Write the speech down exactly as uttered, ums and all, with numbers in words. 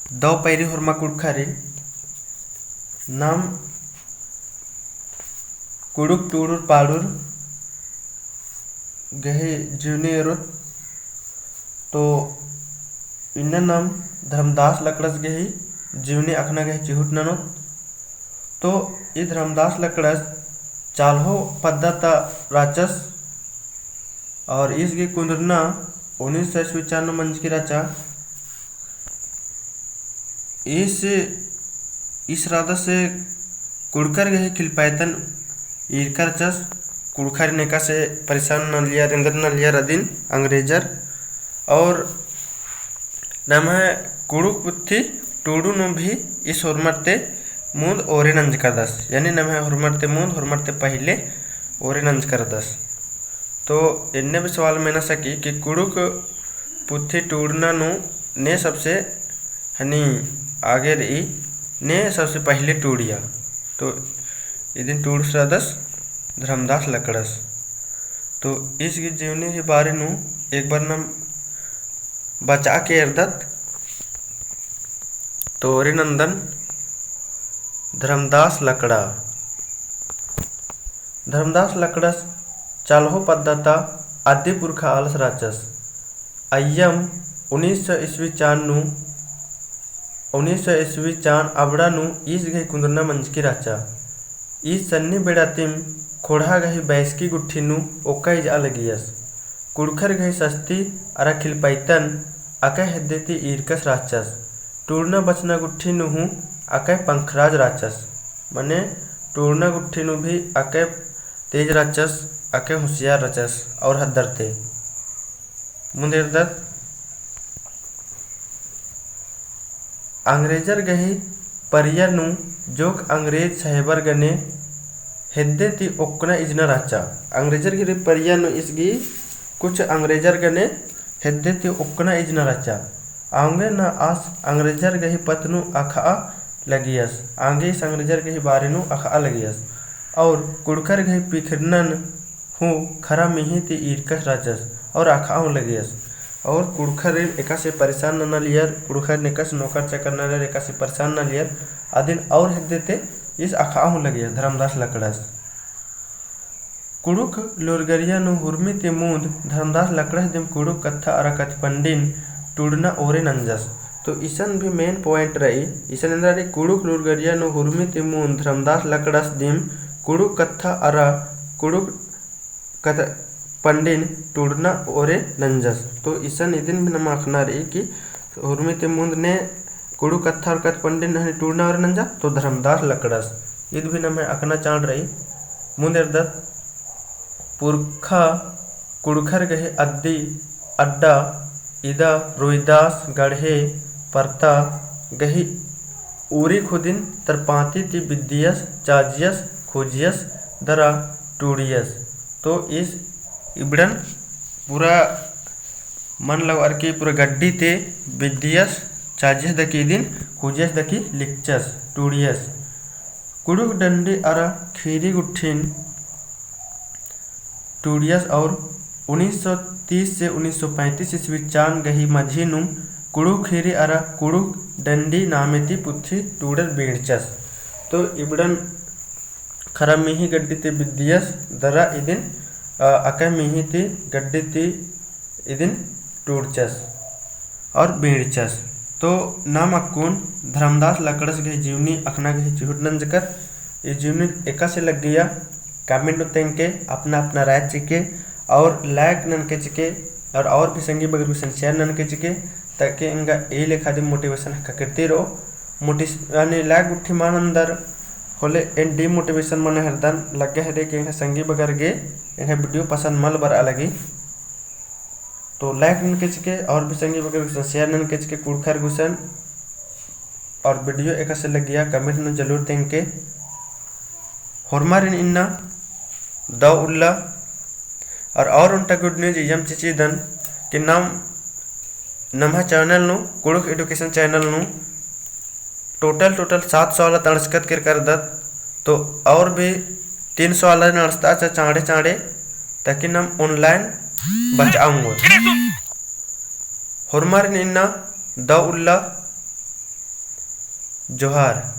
दौ पैरी होरमा कुँड़ुख़ारिन नाम कुँड़ुख़ टूड़ुर पाड़ुर गही जीवनी एरोत। तो इन्ना नाम धर्मदास लकड़स गही जीवनी अख़ना गही चिहुट ननोत। तो ई धर्मदास लकड़स चाल्हो पद्दा ता राचस और ईस गही कुन्दुरना उन्नीस सौ ईस्वी चान नू मंजकी राचा। ईस, ईस रअदस कुँड़ुख़र गही खिलपायतन ईरका रचस। कुँड़ुख़ारिन एकासे परेशान ननलियर, एन्देर ननलियर अदिन अंग्रेजर। और नम्है कुँड़ुख़ पुथी टूड़ू नू भी ईस होरमर ती मुन्द ओरे नंजकादस, यानी नम्है होरमर ती मुन्द, होरमर ती पहिले ओरे नंजकादस। तो एन्ने भी सवाल मेना सकी कि कुँड़ुख़ पुथी टूड़ना नू ने सबसे हनी आगे रई, ने सबसे पहिले टूड़िया। तो इदिन टूड़ुस रअदस धर्मदास लकड़स। तो ईस गही जीवनी गही बारे नू एक बार नाम बचा के एरदत। तो ओरे नन्दन धर्मदास लकड़ा। धर्मदास लकड़स चाल्हो पद्दा ता अद्दी पुरखा आलस राचस। अइय्यम उन्नीस सौ ईस्वी चान नू, उन्नीस सौ ईस्वी चान अबड़ा नू ईस गही कुन्दुरना मंजकी राचा। ईस सन्नी बेड़ा तिम खोड़हा गही बैसकी गुट्ठी नू ओक्का इजआ लगियस। कुँड़ुख़र गही सस्ती अरा खिलपैतन अकय हेद्दे ती ईरकस राचस। टूड़ना बचना गुट्ठी नू हूँ अकय पंखराज राचस। मने टूड़ना गुट्ठी नू भी अकय तेज राचस, अकय हुसियार राचस और हद्दर ते। मुन्द एरदत अंग्रेजर गही परिया नू जोक अंग्रेज साहेबर गने हेद्दे ती ओक्कना इजना राचा। अंग्रेजर गही परिया नू ईस गही कुछ अंग्रेजर गने हेद्दे ती ओक्कना इजना राचा। आंगे ना आस अंग्रेजर गही पत्त नू अख़आ लगियस, आंगे ईस अंग्रेजर गही बारे नू अख़आ लगियस। और कुँड़ुख़र गही पिखरनन हूँ खरा मिही ती ईरकस राचस और अख़आ हूँ लगियस। और कुँड़ुख़रिन एकासे परेशान ननालियर, कुँड़ुख़रिन एकासे नौकर चाकर ननालियर, एकासे परेशान ननालियर, अदिन और हेद्दे ती ईस अख़आ हूँ लगियस धर्मदास लकड़स। कुँड़ुख़ लूरगरिया नू हुरमी ती मुन्द धर्मदास लकड़स दिम कुँड़ुख़ कत्था अरा कत्थपंडिन टूड़ना ओरे नंजस। तो इसन भी main point रई, इसन एन्दरा रई कुँड़ुख़ लूरगरिया नू हुरमी ती मुन्द धर्मदास लकड़स दिम कुँड़ुख़ कत्था अरा कुँड़ुख़ कत्थपंडिन टूड़ना ओरे नंजस। तो इसन इदिन भी नमा अख़ना रई कि हुरमी ती मुन्द ने कुँड़ुख़ कत्था और कत्थपंडिन हनी टूड़ना ओरे नंजा, तो धर्मदास लकड़स। इद भी नम्है अख़ना चाड़ रई। मुन्द एरदत पुरखा कुँड़ुख़र गही अद्दी अड्डा इदा रोहिदास गढ़े परता गही उरी खुदिन तरपाती ती बिद्दियस, चाजियस, खुजियस दरा टूड़ियस। तो ईस इबड़न पूरा मन लगवार की पूरा गड्डी ती बिद्दियस, चाजियस दकी इदिन खुजियस दकी लिक्चस, टूड़ियस। कुँड़ुख़ डंडी अरा खीरी गुट्ठिन टूड़ियस और उन्नीस सौ तीस से उन्नीस सौ पैंतीस ईस्वी चान गही मझी नू कुँड़ुख़ खीरी अरा कुँड़ुख़ डंडी नामे ती पुथी टूड़र बीड़चस। तो इबड़न खरा मिही गड्डी ती बिद्दियस दरा इदिन, अ, अकय मिही ती गड्डी ती इदिन टूड़चस और बीड़चस। तो नाम अक्कुन धर्मदास लकड़स गही जीवनी अख़ना गही चिहुट नंजकर। ई जीवनी एकासे लग्गिया comment नू तेंगके अपना अपना राय चिके और like ननके चिके और, और भी संगी बगर गुसन share ननके चिके, ताकि एंगा ए लेखा दिम motivation ख़क्खरती रओ। मोटिस-, यानी like गुट्ठी मान अंदर होले एन demotivation मना हेरदन लग्गा हेरे कि एंगा संगी बगर गे एंगा video पसंद मल बरआ लगी। तो like ननके चिके और भी संगी बगर गुसन share ननके चिके कुँड़ुख़र गुसन और video एकासे लग्गिया comment नू जरूर तेंगके। होरमारिन इन्ना दव उल्ला और, और ओन्टा good news इय्यम चिचिदन कि नाम नम्है channel नू, कुँड़ुख़ education channel नू total, total सात सौ आलर तंड़सकत केरका रअदत, तो और भी तीन सौ आलर नंड़सता चा चाँड़े चाँड़े, ताकि नाम online बचआ ओंगोत। होरमारिन इन्ना दव उल्ला जोहार।